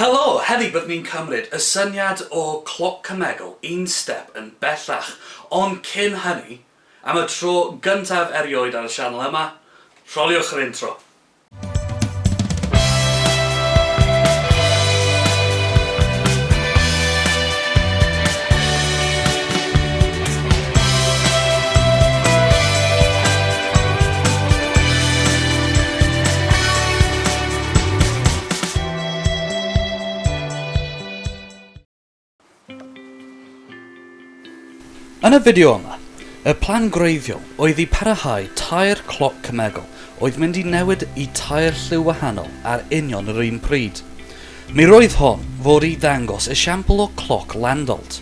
Helo! Heddi byddwn ni'n cymryd y syniad o cloc cemegol un step yn bellach, ond cyn hynny, am y tro gyntaf erioed ar y sianel yma, rholiwch yr intro! Yn y fideo yma, y plan gwreiddiol oedd i parahau tair cloc cemegol oedd mynd i newid i tair lliw wahanol ar union yr un pryd. Mi roedd hon fod i ddangos esiampl o cloc Landolt.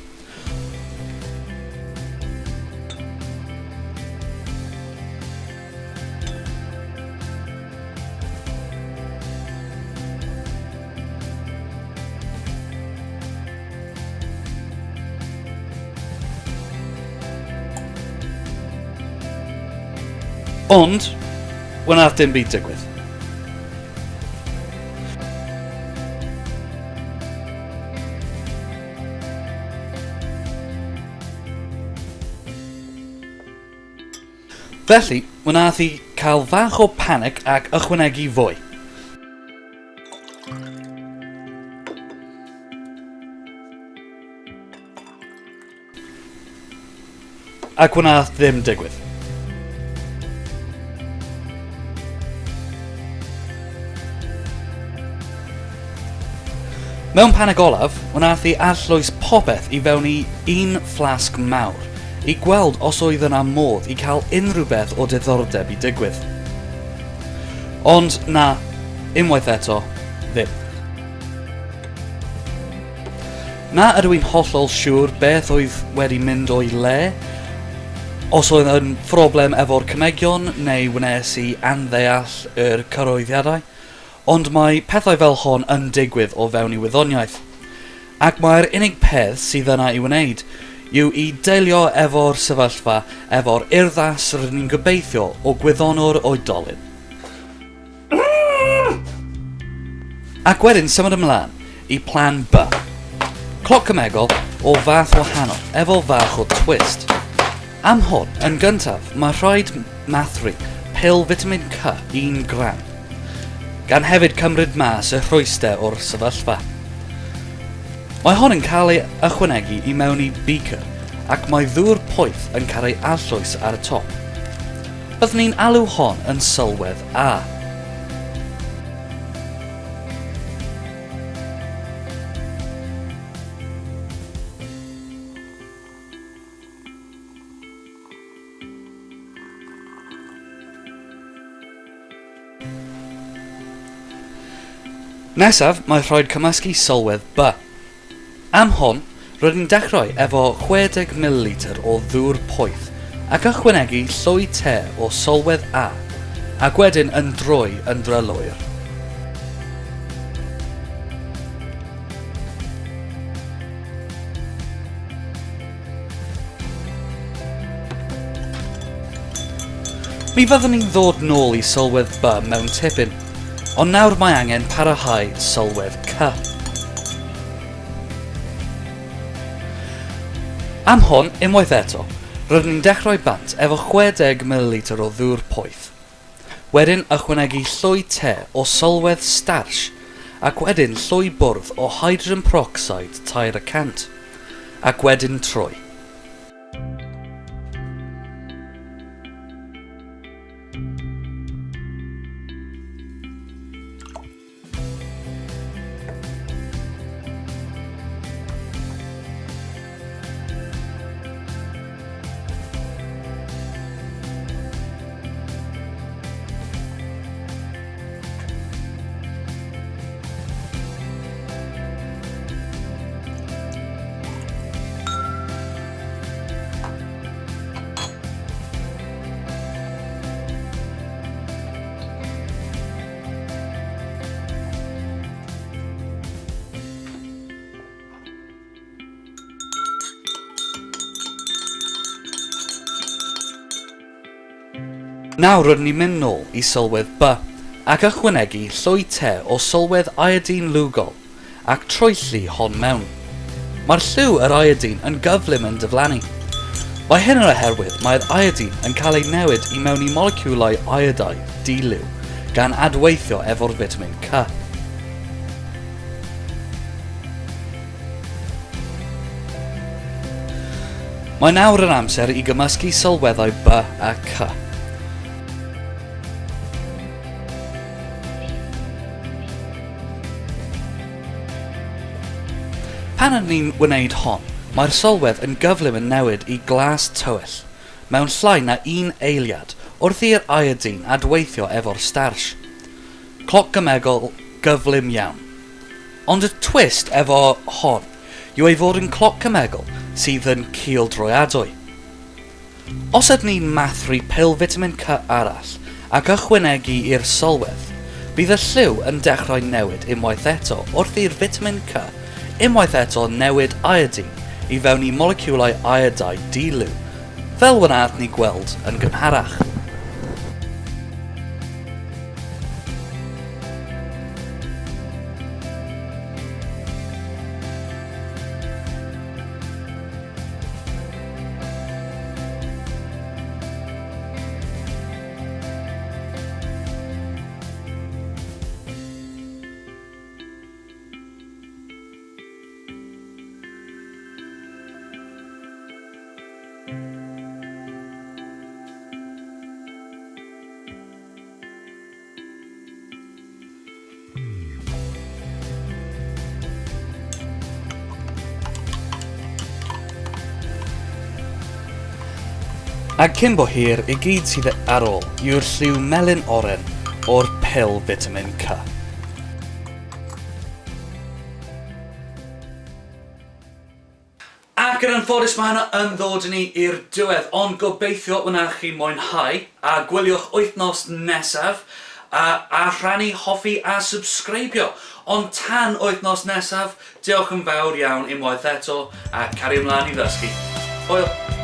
Ond, wnaeth dim byd digwydd. Felly, wnaeth hi cael fach o panic ac ychwanegu fwy. Ac wnaeth ddim digwydd. Mewn panig olaf, wnaeth hi arllwys popeth i fewn i un fflasg mawr, i gweld os oedd yna modd i cael unrhyw beth o diddordeb i digwydd. Ond na, unwaith eto, ddim. Na ydw i'n hollol siŵr beth oedd wedi mynd o'i le, os oedd yn phroblem efo'r cemegion neu wnes i anddeall yr cyhoeddiadau, ond mae pethau fel hon yn digwydd o fewn i wyddoniaeth. Ac mae'r unig peth sydd yna i wneud yw i delio efo'r sefyllfa efo'r urddas rydyn ni'n gobeithio o gwyddonwr oedolyn. Ac wedyn symud ymlaen i plan B. Cloc cemegol o fath wahanol, efo fach o twist. Am hwn, yn gyntaf, mae rhaid mathru pil vitamin C 1 gram, gan hefyd cymryd mas y rhwyster o'r sefyllfa. Mae hon yn cael ei ychwanegu i mewn i beaker ac mae ddŵr poeth yn cael ei arllwys ar y top. Byddwn ni'n alw hon yn sylwedd A. Nesaf, mae rhaid cymysgu sylwedd B. Am hon, rydyn ni'n dechrau efo 60 millilitr o ddŵr poeth ac ychwanegu llwy te o sylwedd A, ac wedyn yn droi yn dryloyr. Mi fyddwn ni'n ddod nôl i sylwedd B mewn tipyn, ond nawr mae angen parahau sylwedd C. Am hwn, unwaith eto, rydyn ni'n dechrau bant efo 60 ml o ddŵr poeth. Wedyn ychwanegu llwy te o sylwedd starsh ac wedyn llwy bwrdd o hydrogen peroxide 300. Ac wedyn troi. Nawr rydyn ni'n mynd nôl i sylwedd B ac ychwanegu llwy te o sylwedd iodine lugol. ac troelli hon mewn. Mae'r lliw yr iodine yn gyflym yn diflannu. Mae hyn yn oherwydd mae'r iodine yn cael ei newid i mewn i moleciwlau iodide di-liw, gan adweithio efo'r fitamin C. Mae nawr yn amser i gymysgu sylweddau B a C. Pan ydyn ni'n wneud hon, mae'r sylwedd yn gyflym yn newid i glas tywyll, mewn llai na un eiliad, wrth i'r iodine adweithio efo'r starsh. Cloc gymegol gyflym iawn. Ond y twist efo hon yw ei fod yn cloc cemegol sydd yn cildroadwy. Os ydyn ni'n mathru pil fitamin C arall ac ychwanegu i'r sylwedd, bydd y lliw yn dechrau newid unwaith eto wrth i'r fitamin C unwaith eto newid iodine i fewn i moleciwlau iodide di-liw, fel wnaeth ni gweld yn gynharach. A cyn bo hir, i gyd sydd ar ôl yw'r lliw melyn oren o'r pil fitamin C. Ac yn anffodus mae hynna yn ddod â ni i'r diwedd, ond gobeithio wnewch chi mwynhau, a gwyliwch wythnos nesaf, a a rhannu, hoffi a subscribio. Ond tan wythnos nesaf, diolch yn fawr iawn unwaith eto, a cario mlaen i ddysgu. Hwyl!